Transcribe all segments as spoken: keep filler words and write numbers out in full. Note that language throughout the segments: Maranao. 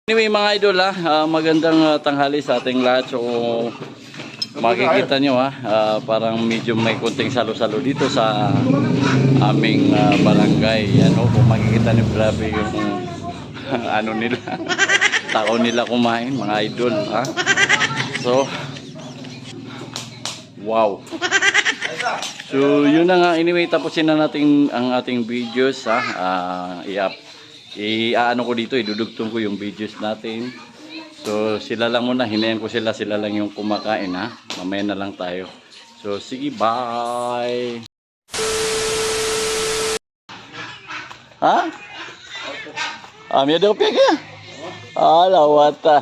Anyway, mga idol, ah, ah, magandang, ah, tanghali sa ating lahat. So, makikita nyo, ah, ah, parang medyo may konting salo-salo dito sa aming, ah, barangay. Yan, oh, kung makikita nyo, grabe yung ano nila. Takaw nila kumain, mga idol, ha? So, wow. So, yun na nga. Anyway, tapusin na natin ang ating videos, ha? Ah, i-up I-aano ko dito, idudugtong ko yung videos natin. So, sila lang muna, hinayaan ko sila, sila lang yung kumakain, ha. Mamaya na lang tayo. So, sige, bye. Ha? Ah, miyada ko piya kaya? Ah, lawata.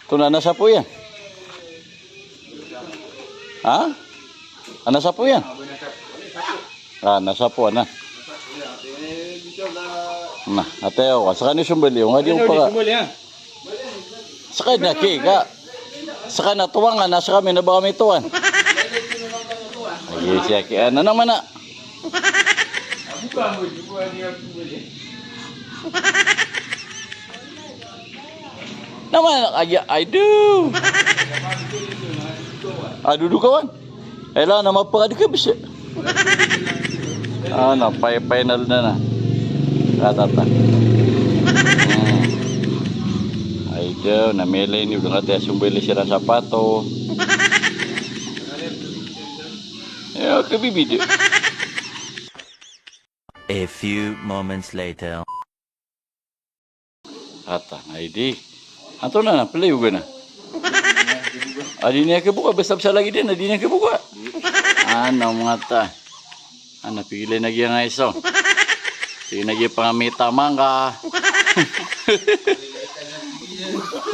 Ito na, nasa po yan. Ha? Ana sapo iyan? Ah, ana sapo, ana. Na, ate, o, saka niyo sumbali, o, nga di ko pa. Saka na ki, ka. Saka na tuwang, ana, saka mi na ba kami tuwan? Ay, siya ki, ana naman na. Naman, ay, ay, do. Adu, do kawan. Ela na mapakadi ka bisa. Ah, na, pai-, final na na. Katata. Hmm. Ay, do, na mele ni, udah nggak tayo sumbili siran sapato. Ya, ke bibidi. A few moments later. Ata, ay di. Anto na na, pala yung gana. Adi niya kabuka, basta basta lagi din, adi niya kabuka. Ano, mga ta. Ano, pigilay na giya nga iso. Sige na giya pangamita mangga.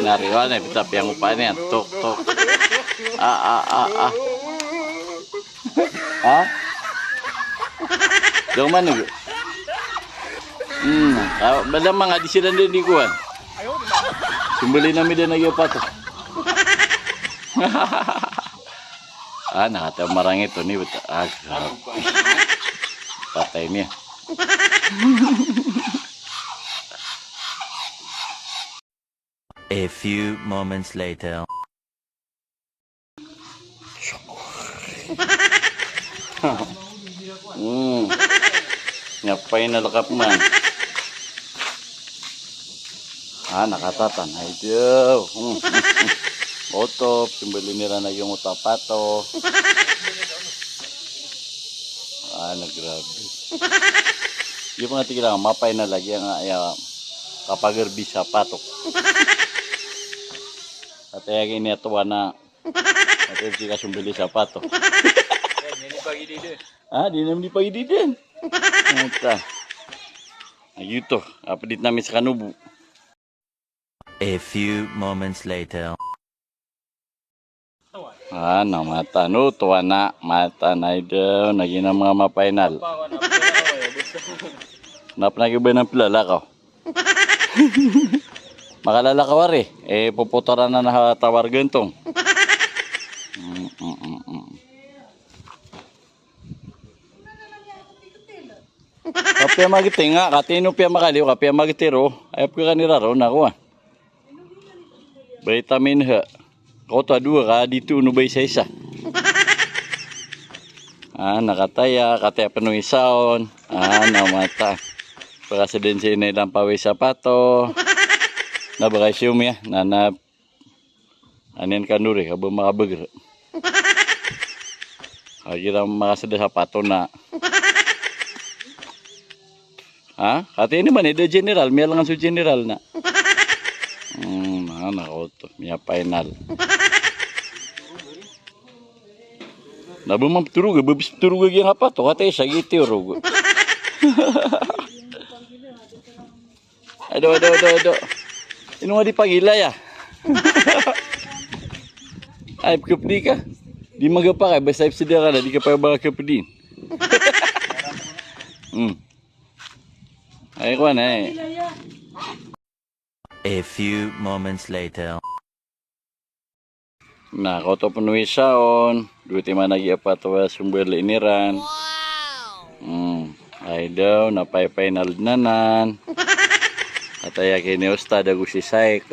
Nariwa na, bitapi ang upa niya. Tok, tok. Ah, ah, ah, ah. Ha? Daw man, eh. Hmm, ah, bala mga di sila di, di kuwan. Sumbali na mi din lagi pato. Ah, nakata marang ito ni, bata-, ah, grabe. Patay niya. A few moments later. Hmm. Nya final cup man. Ah, nakatatan. Ay, diyo. Hmm. Otop, simbali nira na yung utapato. Ah, na grabe. Yung mga tigil lang, mapay na lagi ang, ah, ya, kapagarbi sa patok. At ay, ini atuwa na. At ay, di ka sumbili sa patok. Ah, di naman di pagididen. Ata. Ayun to. Update namin sa kanubo. A few moments later. Ah, na mata no, tuwa na, mata na ido, nagina mga mapainal. Nap na giba ng pilala ko. Makalala ka wari, eh, puputoran na na tawar gentong. Mm, mm, mm, mm. Kapiya magiti nga, katino piya makaliw, kapiya magiti ro, ay pagkakanira ro, nakuha. Vitamin ha. Koto a dowa ka dito no ba isa-isa. Ah, nakataya, kataya peno isaon. Ah, na mata. Pagkaseden si inay lang pawisa pato. Na bagay siyo miya, na, na, anin ka nuri, kabo makabagr. Agira makaseda sa pato na. Ha? Kati ini man, ida general, miyalangan so general na. Hmm, na, na, oto, miya final. Na ba man pturuga, ba bis pturuga giya nga pato, kati isa giti urugo. Ado, ado, ado, ado. Ino nga di pagila ya? Ay, kapdi ka. Di magapa ka, basta ipsida ka na, di ka pa ba kapdi. Hmm. Ay, kuwan, ay. A few moments later. Na, koto peno isaon, dowa timan a giya pato a sumbali niran. Hmm, ay daw, na pay-, final nanan. Kataya kini ustad ago si Saik.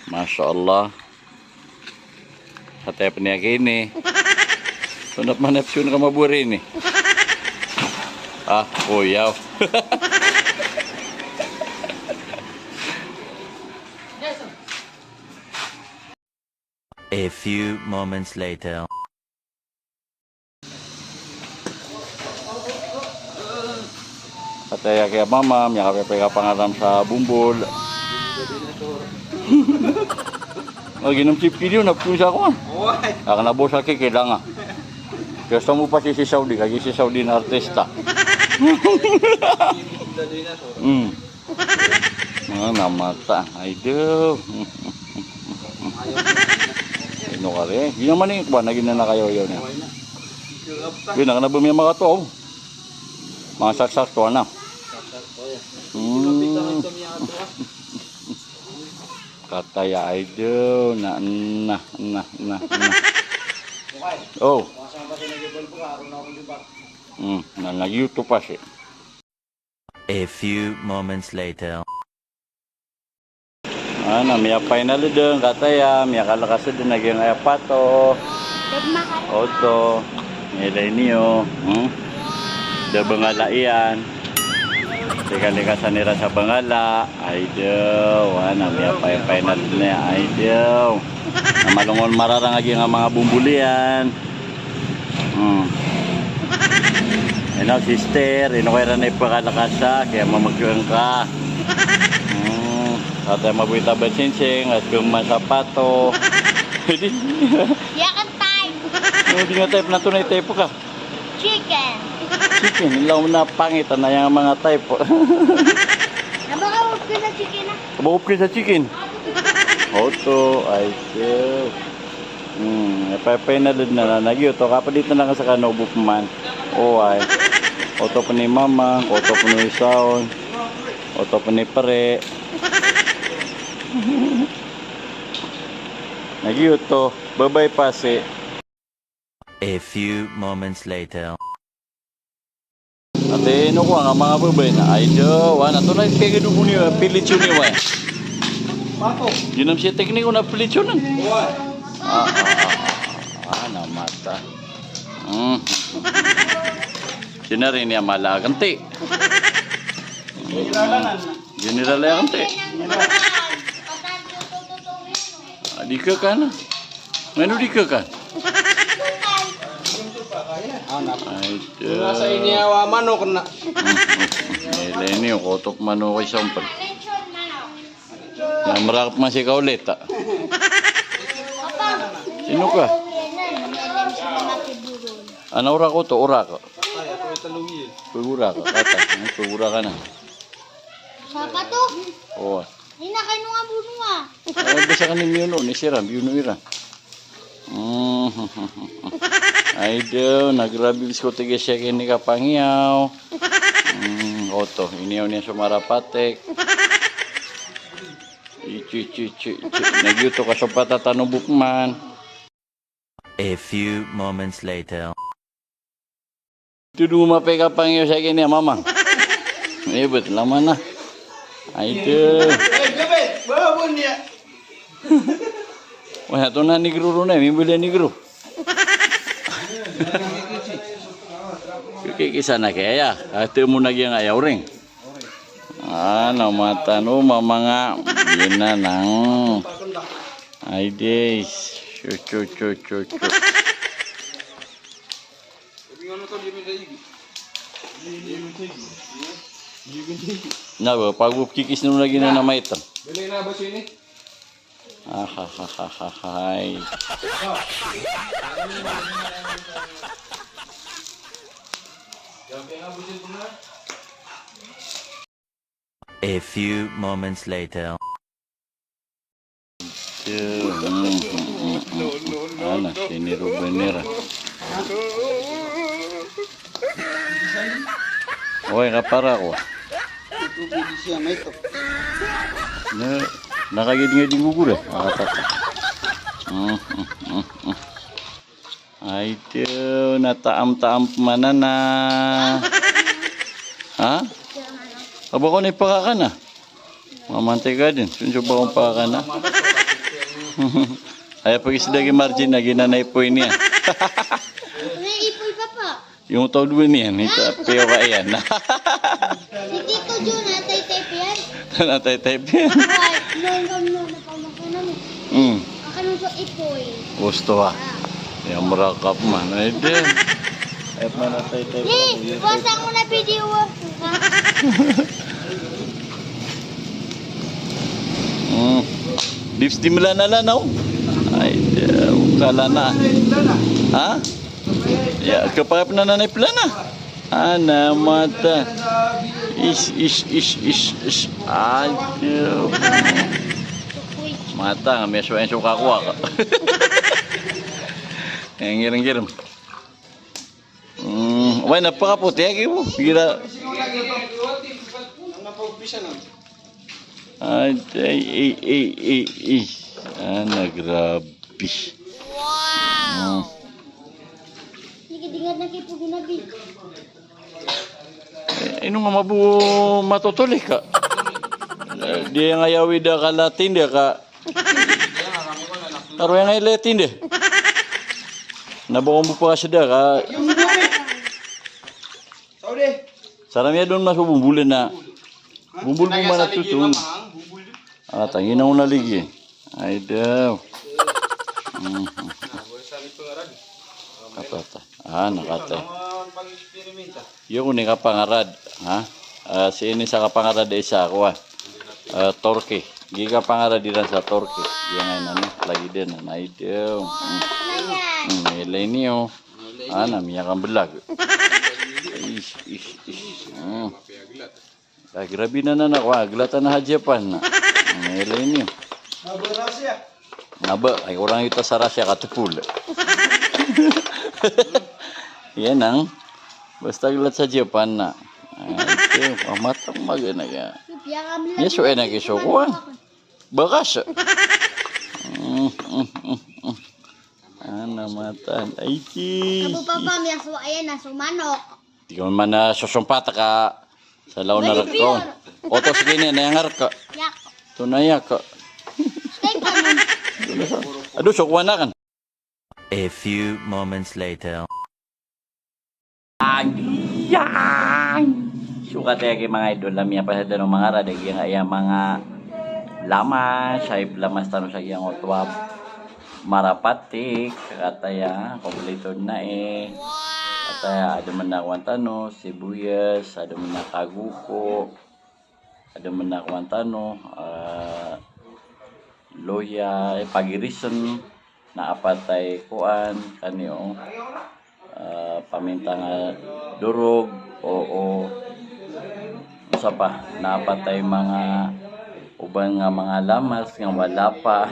Masha Allah. Kataya pn iya kini. Sonap manap siyon ka mabori ini. Ah, oyaw. A few moments later. Kataya kiya mama, miyakapipay ka pangaram sa bombol. Lagi nam sip kiliyo na pun sa ko. Aka na bosa ki kailangan. Kaya sa mo pa si, si Saudi, kagi si Saudi na artista. Hmm. Ah, na mata. Ay, do. Ino ka ri? Di naman eh, kuwan, naging na nakayaw-yaw niya. Di na ka na bumiya makataw. Mga saksak to, ano? Hmm. Kataya, ay, do. Na, na, na, na, na. Oh. Hmm, na, na, YouTube pa siya. A few moments later. Ana, miyapainal dn, kataya, miyakalkas dn a giyangkaya pato. Oto, miyailay niyo, hmm? Da bangala iyan. Tika-likasan iran sa bangala. Ay daw, ana, miyapainal dn, ay daw. Na malongon mararang a giyangkaya manga bombol iyan. Hmm. Ino, sister, ino ka iran ipakalkasa, kaya mamagkn ka. Hmm. Kataya maboy ta ba sinsing, at kma sa pato. Di. Di akn type. No, di nga type na to na type ka. Chicken. Chicken, ilaw na pangit, ana aya manga type. Aba, kaop ka sa chicken, ah. Aba, kaop ka sa chicken. Oto, ay, so. Hmm, ipay-, ipainal dn anan a giyoto, kapd ito na ka sa kano bo pman. Oway. Oto pn i mamang, oto pn i saon, oto pn i pre. Na giyoto, babay pasi. A few moments later. Ati, ino ko nga manga babay na, ay daw, ana, to na kaya dobo niyo, pilicho niyo, eh. Pato. Giyanan si tekniko na pilicho nan. Oway. Ah, ah, ah, ah, na mata. Hmm. Sinarin niya mala a kanti. General a kanti. Ah, di ka kana. Ngano di ka kana? Ay, da. Nasa ini awa manok na. Hmm, hmm, hmm. Ilay niyo, koto pman o kay sampal. Na, marakap man si Kauleta. Sino ka? Ana, ora ko to, ora ko. Pagura ka, kata. Pagura ka na. Sapa to? Oo. Ina, kay no nga bono, ah. Ay, basta ka ni miyono, ni siran, biyono iran. Mm. Ay, daw, na grabe bisko tig iyan sii kini kapangiyaw. Mm, oto, iniyaw niyan so marapatek. Ichi, ichi, ichi, ichi. Na giyoto ka so patatan o bo pman. A few moments later. Ito dn o mapay kapangiyaw sii kini a mamang. Ibet, laman na. Ay, ito. Wala, to na negro ron na, mimbali a negro. Kikisa na kaya, ati mo na giyangkaya oring. Ah, na mata no, mamang a. Giyanan. Ay, di. Chu, chu, chu, chu, chu. Na ba, pagupkikis na lagi na na maitan. Ahahahahay. A few moments later. Ana, siniroba nira. Oy, kapara ko. Na, nakagidingiding gugura. Nakataka. Ay, ito, nataam-taam pman anan. Ha? Aba ko na ipakakana. Mamantika din. Sunso ba ko pakakana? Aya pagisda ki Margin na ginanay po ini, ah. May ipoy, Papa. Yung tawag ba niyan? Ito, piyo ka iyan. Si Tito Joe, natay-type yan. Natay-type yan. Ay, no, no, no, napamakunan mo. Hmm. Akan mo sa ipoy. Gusto, ah. Ah. Yung marakap man. Ay, din. Ay, manatay-type. Ni, puwasa ko na video. Hmm. Dips di mlana-lana, oh. Ay, di, kalana. Ha? Ya, kapakap na nanay plana. Ana, mata. Ish, ish, ish, ish, ish. Aduh. Mata, nga miyasowa iyan so kakowa ka. Ngirim-ngirim. Hmm, way na pakaputi, agi mo. Gira. Ay, ay, ay, ay, ay, ay. Ana, grabe. Wow! Eh, ino nga mabo matotolik ka? Eh, di nga yawid a kala tinde ka. Karo nga ila tinde. Na bako mbo pakasda ka. Saudi. Sa ramiya don mas bubulin na. Bubul bo mana tutun. Ah, tangi na una ligi. Ay daw. Mhm. Kata, kata. Ah, na kata. Iyo ko ni kapangarad, ha? Ah, sii ini sa kapangarad a isa ko, ah. Ah, Turkey. Gi kapangarad iran sa Turkey. Iya nga inan, lagi din, na, ay daw. Hmm. Hmm, ilay niyo. Ana, miyakamblag. Ish, ish, ish. Hmm. Ah, grabe na, na, na, wa, glatan na sa Japan na. Hmm, ilay niyo. Nga ba, ay, orang ito sa Russia, katepol. Iyan ang, basta glat sa Japan na. Ay, ito, pamatang magana ka. Iya, so, ena ki so, kuwan. Bakas. Mm, mm, mm, mm. Ana matan. Ay, ki. Kabo papa, miyasowa iyan na so manok. Di ka man na sosompat ka sa laon na rek ka. Oto, sige niyan, nayangar ka. Yak. Ito na yak ka. Stay ka nun. Ado, so kuwan aken. A few moments later. Agiyan! So kataya ki manga idol, na miyapasad tano mangarad a giyangkaya manga lamas, sa ipelamas tano sa giyangkoto a marapatik, kataya, kompleto na e. Kataya, ademen a kowan tano, sibuyas, ademen a kagoko, ademen a kowan tano, ah, loya, eh, pagirisen, na apatay kowan, kaniyo, ah, pamintang a dorog, o, o, sapa, na apatay manga, oban nga manga lamas, nga wala pa.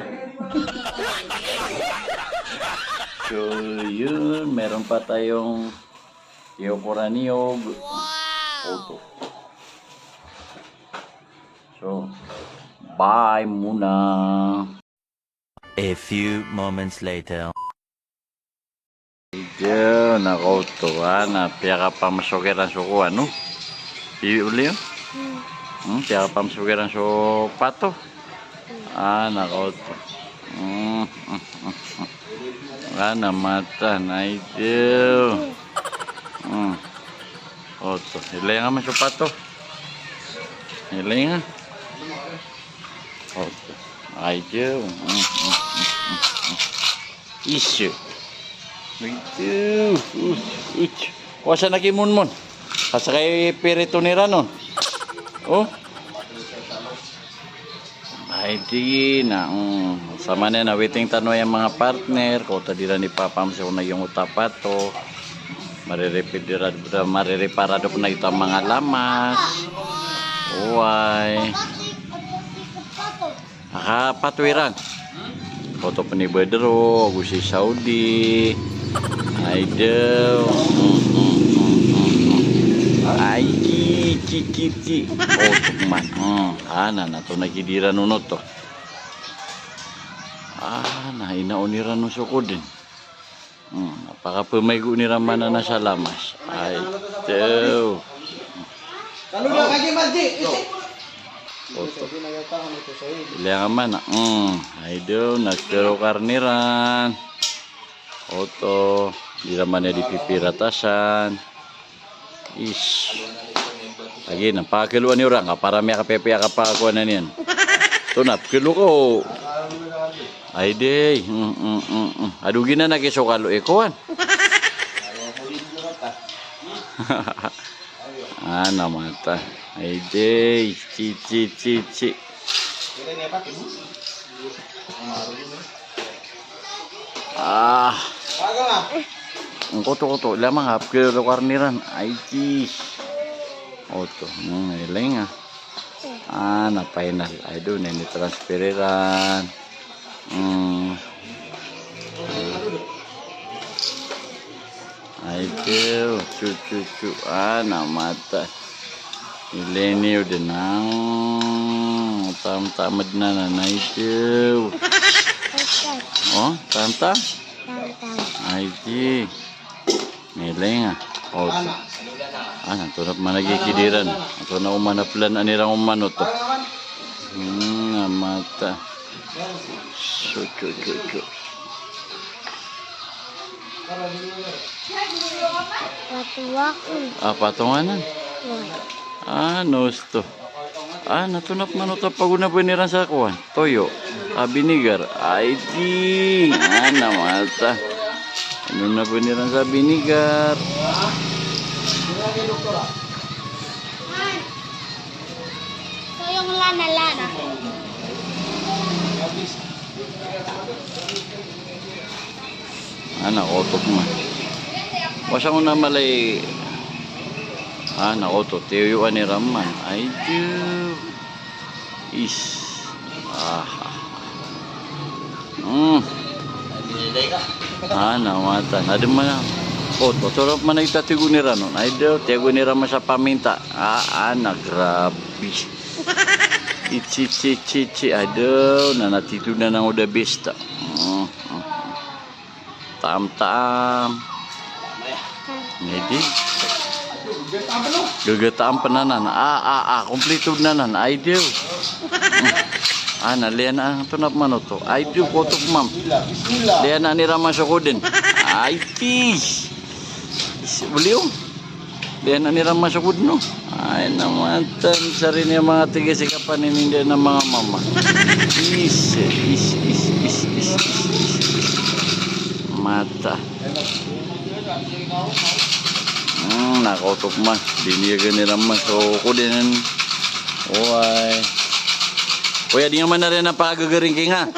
So, yun, meron pa tayong Iyo ko ra niyog. Wow! Oto. So, bye muna. A few moments later. Iyo, na kaoto, ah, na piyakapamesok iran so kowan, no? Iyo, uli, oh? Hmm. Hmm, piyakapamesok iran so pato. Ah, na kaoto. Hmm, hmm, hmm, hmm. Ana matan, ay daw. Hmm. Oto, ilay nga man so pato. Ilay nga. Oto. Ay daw. Hmm, hmm, hmm, hmm, hmm. Iso. Ay daw. Us, us. Kowa san a ki Monmon. Ka sakay pirito iran on. Oh. Ay, di na, mm, sama niyan na waiting tano aya manga partner, ko ta di ran ipapamsi ko na giyangkoto a pato. Mariripid iran, mariripara do ko na gioto a manga lamas. Oway. Aka pato iran. Koto pen i Badro, ago si Saudi. Ay daw. Mm, mm, mm, mm, mm. Ay, ki, ki, ki, ki. Koto man. Hmm. Ana, na to na ki di ran on oto. Ana, inaon iran on so koden. Hmm, pakapemaigo iran manan sa lamas. Ay daw. Lalo na kagi, Marji. Oto. Ilay nga man. Mm. Ay do, nagkero karniran. Oto. Di naman na di pipiratasan. Is. Lagi na, pakaloan iyo ran ka para miyakapepe a kapakoanan iyan. Tonap, kelo ko. Ay di. Mm, mm, mm, mm. Ado giyanan a kisokalo i kowan. Ana mata. Ay di. Ci, ci, ci, ci. Ah. Ngkoto, koto. Lamang hap ke lo karniran. Ay di. Oto. Hmm, ilay nga. Ah, na final. Ay do, na ini transfer iran. Hmm. Ay do, cu, cu, cu. Ah, na mata. Ilay niyo den ang tam, tamed na na, na ay do. Oh, tam, tam? Tam, tam. Ay di. Miling a. O. Ana, tonap man a gikidiran. Tonap man a plan anirang oman oto. Hmm, na mata. So, co, co, co. Patuwa ko. Ah, patonganan. Ano osto? Ah, na tonap man oto a pagona ba iran sa kowan. Toyo. Ah, binigar. Ay di. Ah, na mata. Ano na ba iran sa binigar? Toyo, lana, lana. Ana, koto man. Wasa ko na malay. Ana, koto. Tiyoyoan iran man. Ay di. Is. Ah. Hmm. Ana mata. Na den man a. Koto. Tonap man a itatigo iran on. Ay di. Tiyago iran man sa paminta. Ah, ana, grabe. Ici, ci, ci, ci. Ay di. Na, na tito na nang oda bista. Hmm. Tam, tam. Ngedi. Gegetam penanan. Ah, ah, ah, komplito nanan. Ay di. Ana, liyan a tonap man oto. Ay di, koto man. Liyan a niran man so koden. Ay di. Beliw. Di na niran masokod, no? Ay, na mata, sari niyan manga tiga si kapaninindaan a manga mama. Is, is, is. Mata. Hmm, na koto man. Di niyan ganiran masokod iyan. Oway. Oya, di nga man na rin napagagaring kinga.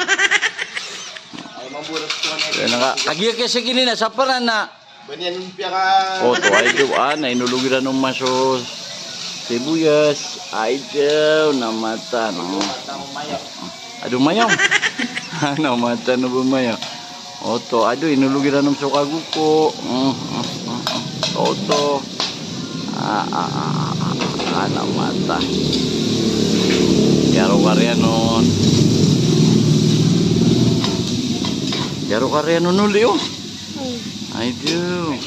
Kaya naka, kagiya kaya sa kinina, sa paran na. Baniyan piya ka. Oto, ay do, ah, na inolog iran on man so sibuyas. Ay do, na mata, no. Ado mayaw. Na mata no ba mayaw. Oto, ay do, inolog iran on so kagoko. Mm, mm, mm, mm. Oto. Ah, ah, ah, ah, ah, ah, na mata. Kiyarokar iyan on. Kiyarokar iyan on uli, o. Ay do.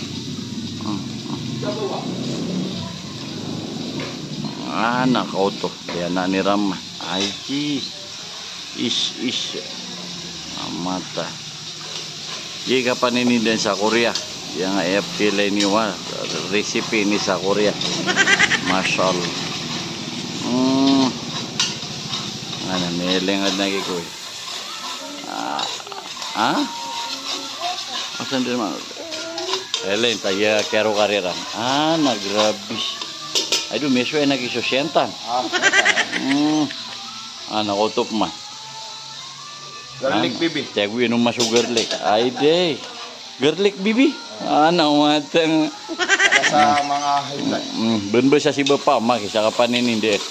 Ah, na koto. Di na niran ma. Ay di. Is, is. Na mata. Di kapaninindaan sa Korea. Aya nga aya pilay niyo, ha. Recipe ini sa Korea. Masha Allah. Hmm. Ana, milingad na ki koy. Ah, ha? Asan den man? Elen, tagiya kiyarokar iran. Ah, na grabe. Ay do, miso ay na kisosiyantan. Ah, hmm. Ah, na koto man. Garlic, ah, bibi. Tiyago iyan on man so garlic. Ay di. Garlic, bibi. Ah, na mata. Sa manga high blood. Mm, ben ba sa si Bapa, maki sa kapaninindaan.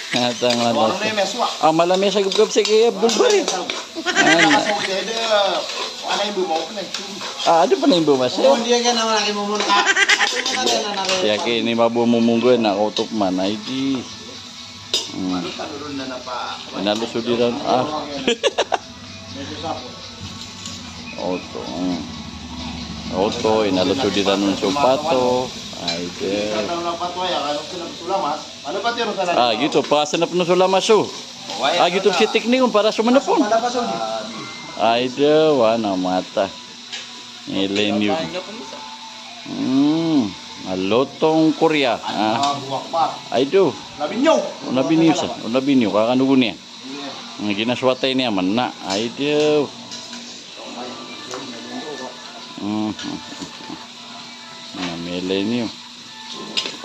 Ngata, ngata. Wala na yung meswa. Ah, mala mesa gabgab sa kay Abdul Bari. Ano? Ah, ado pa na yung bumas, eh. Hindi ka naman akin mumunta. Ako yung mga na. Kaya kini mabumumunggo na koto man, ay di. Hmm. Inalusod iran, ah. Oto, hmm. Oto, inalusod iran on so pato. Ay, de. Ah, giyoto, pasanap na so lamas o. Ah, giyoto si teknik on para so manapon. Ay, de, wa na mata. Ilay niyo. Hmm, a lotong Korea. Ah. Ay, do. O na biniyo sa, o na biniyo, kakanogon iyan. Ang ginaswatay niya man na. Ay, do. Hmm. Na milay niyo.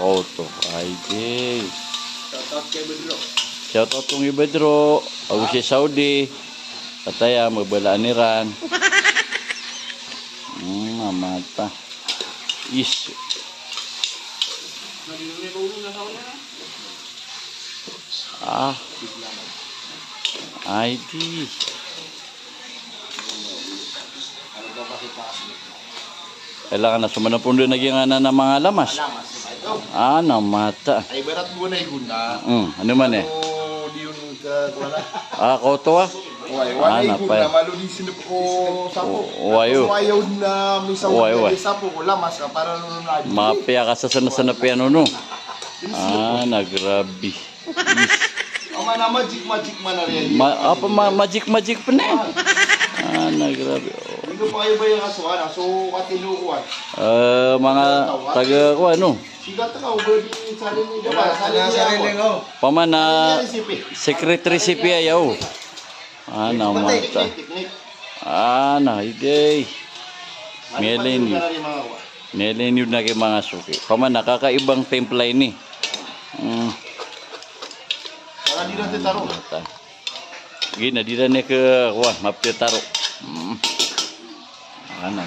Oto, ay, de. Shout out ko Ibadro. Ago si Saudi. Kataya, mabalaan iran. Hmm, a mata. Is. Ah. Ay, di. Kailangan na so manapon dn a giyangkanan a manga lamas. Ah, na mata. Ay, ibarat bo na igon na. Hmm, ano man eh. Ano, di yun ka, wala. Ah, koto ah. Oway, wala igon na, malo di sinep ko sapo. Oway, o. Oway, o. Oway, o. Sapo ko lamas ka para nono na. Mapiya ka sa sana-sana piya nono. Ah, na grabe. Ama na magic, magic man a riyan. Ma-, apa ma-, magic, magic pn eh. Ah, na grabe. Hindi pa kayo ba yung aso, ano? So, katino ko, ah. Eh, manga taga ko, ano? Sigat ka, o ba di sarili, di ba? Sarili ako. Pamana, secret recipe ayaw. Ah, na mata. Ah, na, iday. Melen. Melen yun na ki manga suki. Pamana, kakaibang timpla ini. Hmm. Para di na titaro. Gina, di na ni ke, wa, mapitaro. Hmm. Ana,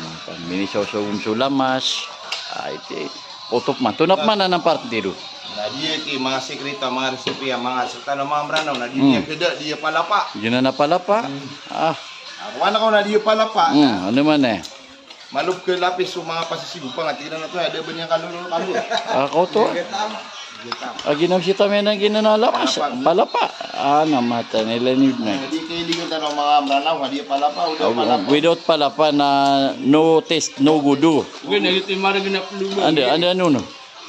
minisaw-saw so lamas. Ay, ti. Otop man. Tonap man anan partido. Na di ki manga sekreto, manga resipi, manga sekreto, manga Mranaw. Na di niya keda, di palapa. Gina na palapa? Hmm. Ah. Ako, anak ko na di palapa. Hmm, ano man eh. Malop ke lapis so manga pasisigo pa nga, tignan na to, ada ba niya kalolo, kalolo? Ah, koto. Agi nam sita mena gina na lamas. Palapa. Palapa. Ah, na mata nila ni na. Di kailangan tano manga Mranaw, di palapa, without palapa. Without palapa na no taste, no gudo. Wala, ito yung marag na pluma. Anda, anda, ano, no?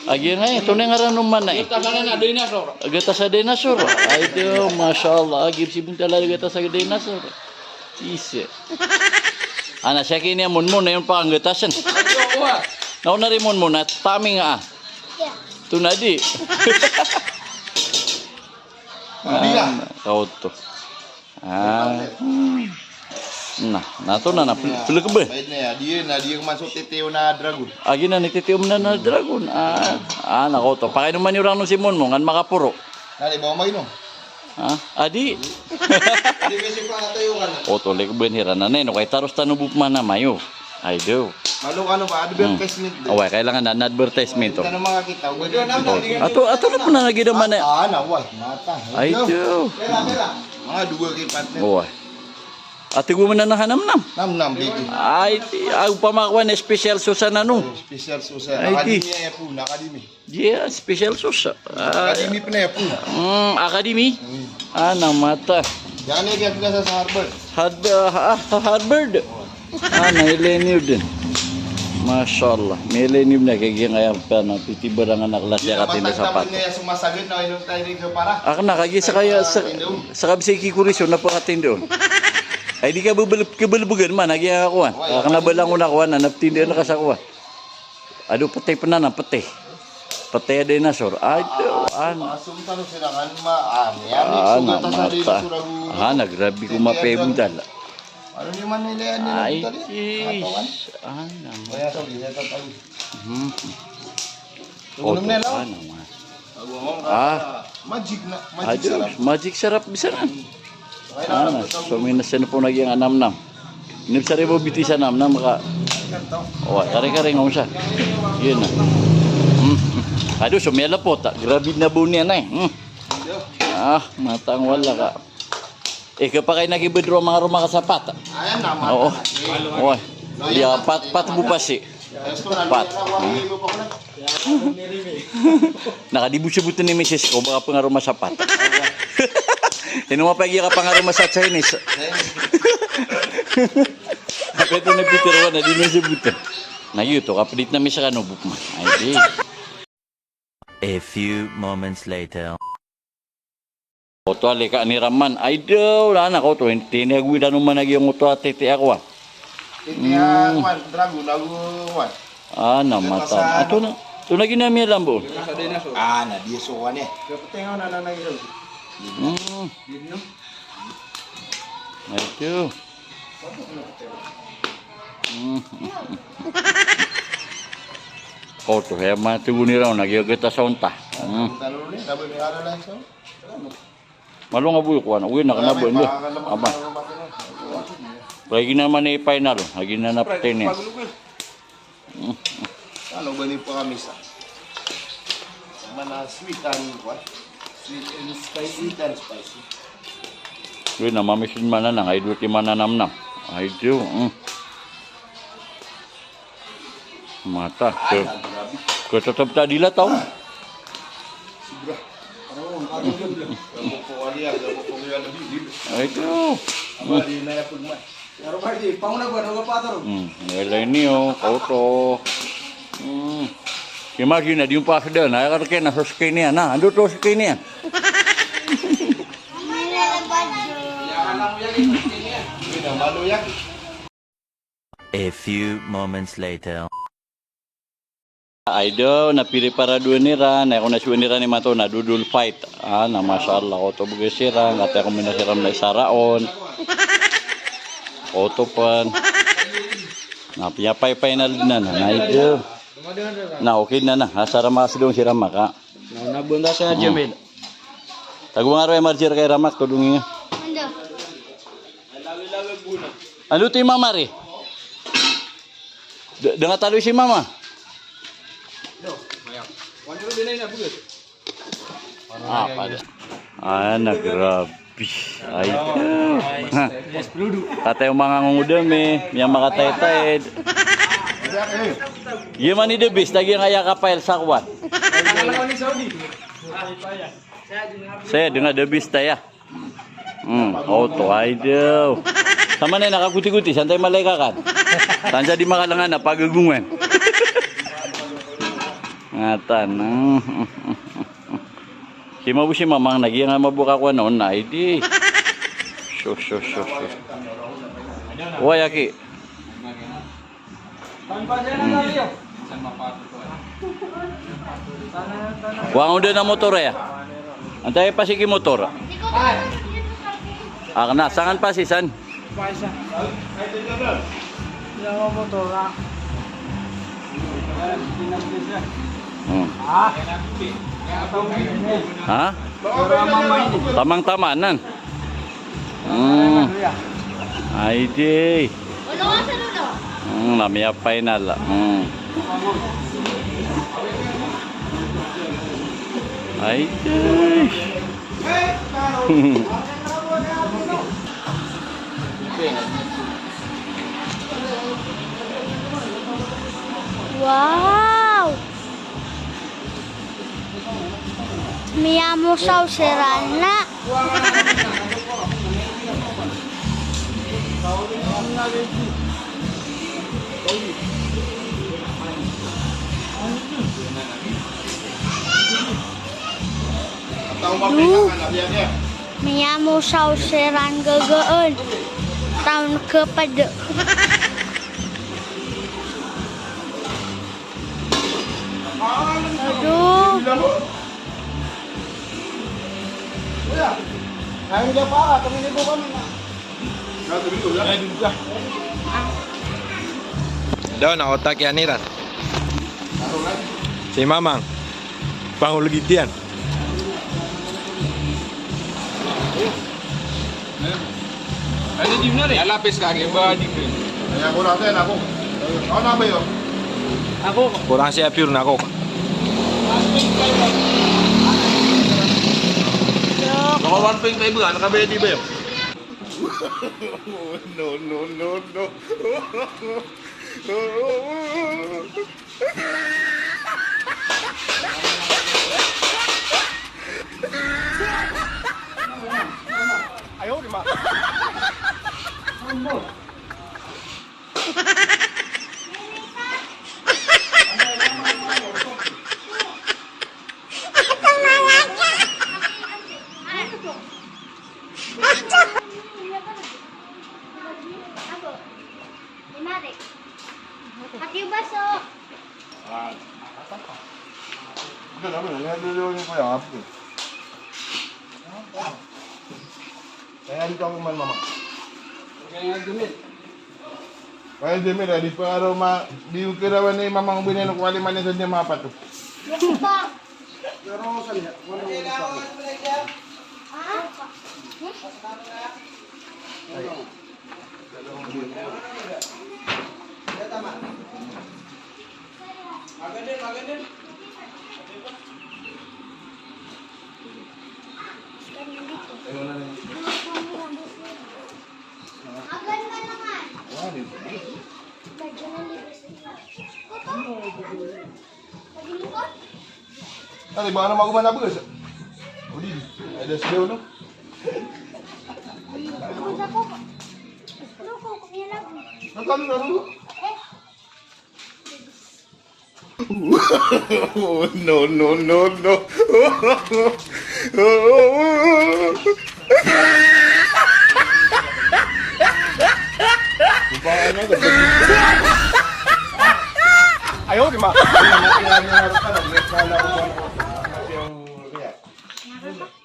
Agi nga eh, ito na ngaran no man eh. Gatas na dinosaur. Gatas a dinosaur. Ay, ito, masha Allah. Agi si Buntala gatas a dinosaur. Isa. Ana, siya kini a monmon, na yun pa ang gatasan. Na una rin monmon, na taming ah. Ito na di. Ana, kauto. Ah. Na, na to na, na, pel-, pelekebe. Baid na ya, di na, di masuk titiyo na dragon. Agi na, ni titiyo na, na dragon. Ah, ah, na kauto. Pakainuman iyo rang no si monmon, ngan makaporo. Na, di ba, umay no? Ha? Adi? Adi, kasi pa tayo ka na. O, to, lek, ben, hiran na, no, kay taros tano bo pman a mayo. Ay, do. Malo ka, ano ba? Advertisement din. Away, kailangan na, na advertisement to. Hindi na makakita. Ato, ato na pman a gida man eh. Ah, na, wala. Mata. Ay, do. Pera, pera. Mga duwa kay partner. Away. Ati go man na hanamnam. Namnam, bigi. Ay, ti, aw pamakuan special sauce na no. Special sauce. Ay, ti. Akademi, eh, po, na akademi. Yeah, special sauce. Ah. Akademi pn aya, po. Mm, akademi? Mm. Ah, na mata. Yan, eh, kaya pinasa sa Harvard. Harvard, ah, ah, Harvard. Ah, na millennium din. Masha Allah. Millennium na kaya kaya pa na titibarangan a klase a katinda sapatos. Sumasagad na, ino tayo dito para? Ako na, kagi sa kaya, sa, sa kabisay kikurisyon na pakatinda on. Ay, di ka bebel-, kebelbegan man, agi ako, ah. Ako na balang ko na, ako na, naptinda na ka sa kuwan. Ado, pete pn anan, pete. Pete a dinosaur. Ado, an. Asum tano sirangan ma, an. Yan, an, sugat a sa mata. Dinosaur ago. Ah, na grabe ko mapebudal. Ano ni man nila yan, ay, nila, tis. An, an. Kaya sa, di na tatawid. Hmm. Tulong na lang. Ano, ma. Ah. Magic na, magic sarap. Magic sarap bisa na. Ana, so minsan po na giyang anamnam. Inip sa ribo biti sa namnam ka. O, kare-kare nga unsa. Yun na. Hmm. Ado, so miyalapot, ah. Grabe na bo niyan, eh. Hmm. Ah, matang wala ka. Eh, kapakay na kibedro manga roma ka sapat. Ayan na, mata. Oo. Oy. Dia pat, pat bo pasi. Pat. Nakadibo sebuten ni misis ko, baka pengaruh masapat. Ino mapagi ka pengaruh masa Chinese. Apa itu na Peter wan, di na sebuten. Na giyoto, kapedit na misis ka no, bukman. Ay, di. A few moments later. Oto a lika ni Raman. Ay daw, lana ko to. Tiniago i dano man agi ang oto a titi ako, ah. Titi a, hmm, kwan, dragon, ago, kwan. Ah, na mata. Ato na. To na ginamia lambo. Ah, na di so kwan, eh. Hmm. Ay daw. Hmm. Oto, hay mati goni raw, na giyageta sa onta. Hmm. Malo nga bo i kwan, uwi na kena bo ndo. Aba. Lagi na man i final, lagi na na ptene. Ano ba ni pakamisa? Mana sweet and what? Sweet and spicy. Sweet and spicy. Uwi na mamisin mana na, ay do ti mana namnam. Ay do, mm. Mata, ke, ke tetep tadi la taw. Sobra. Ay, ito. Hmm, ilay niyo, kaoto. Hmm. Imagine, di mo pa sida, na, kaya na, so skin niyan, na, ando to skin niyan. A few moments later. Ay daw, na piriparado iran, na ako na so iran imanto na doodle fight. Ah, na masha Allah, oto bgi siran, kati ako mina siran na isaraon. Oto pen. Na piyapay-pay na led na, na, na ay daw. Na okay na na, asar a makasidong siran maka. Na, na benda saya Jamil. Tago nga ro emergency kay ramak to dungi nga. Ando ti mama ri. Da, da nga taloy si mama. Ah, pada. Ah, na grabe. Ay. Katay o manga ngongodam e, miyamakataytayed. Giya man i the best, lagi nga aya kapayal sa kwan. Saya dengan the best aya. Hmm, oto, ay daw. Samanaya na kagotigotis, antaa i malay ka kan. Tansa di makalangan a pagagongan. Ngatan. Si mabo si mamang na giya nga mabo ka kowan on na, ay di. So, so, so, so. Oway, aki. Hmm. Kowa ngka on den a motor aya. Antaa i pasik i motor? Aken a, sangan pasisan. Hmm. Ha? Tamang-tamaan nan. Hmm. Ay di. Hmm, na miyapay na la. Hmm. Ay di. Wow! Miyamosaw siran na. Miyamosaw, miyamosaw siran gagaan. Taon ka pd. Aduh. Daw na otak iyan iran. Si Mamang. Pangolog iyan. Ay, lapis ka, di ba? Ay, ako lang, ako. Ako na ba yun? Ako. Kurang siya pure na ako. Baka one point five nga, nakabayad di ba yun? No, no, no, no. Ayaw, di ba? Ano, niloloko ko yan, apo. Kaya dito ako man, mama. Kaya Jimmy, di pa raw ma-, di ko kirawan ni mamang binay na kuwali man sa niya mapato. Pero sa niya, wala ko sa. Ano, iba ka na maguman na bagas? O di, ay, das daw, no? Nagkano na, no? No, no, no, no. Ayaw, di ma.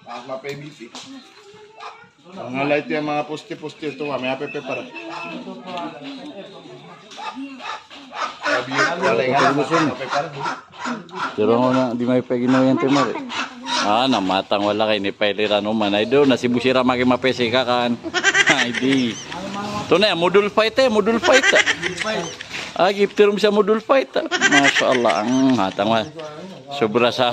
Ah, mapay B P. Manga light yan, manga poste-poste to, kami ape pepar. Pero na, di may peginawa yan, Timar. Ah, na matang wala kay ni Pailiran o man. Ay, do, na si Busira maki mapesika kan. Ay, di. To na, model fight eh, model fight. Ah, gift room sa model fight. Masha Allah, ang matang wala. Sobra sa.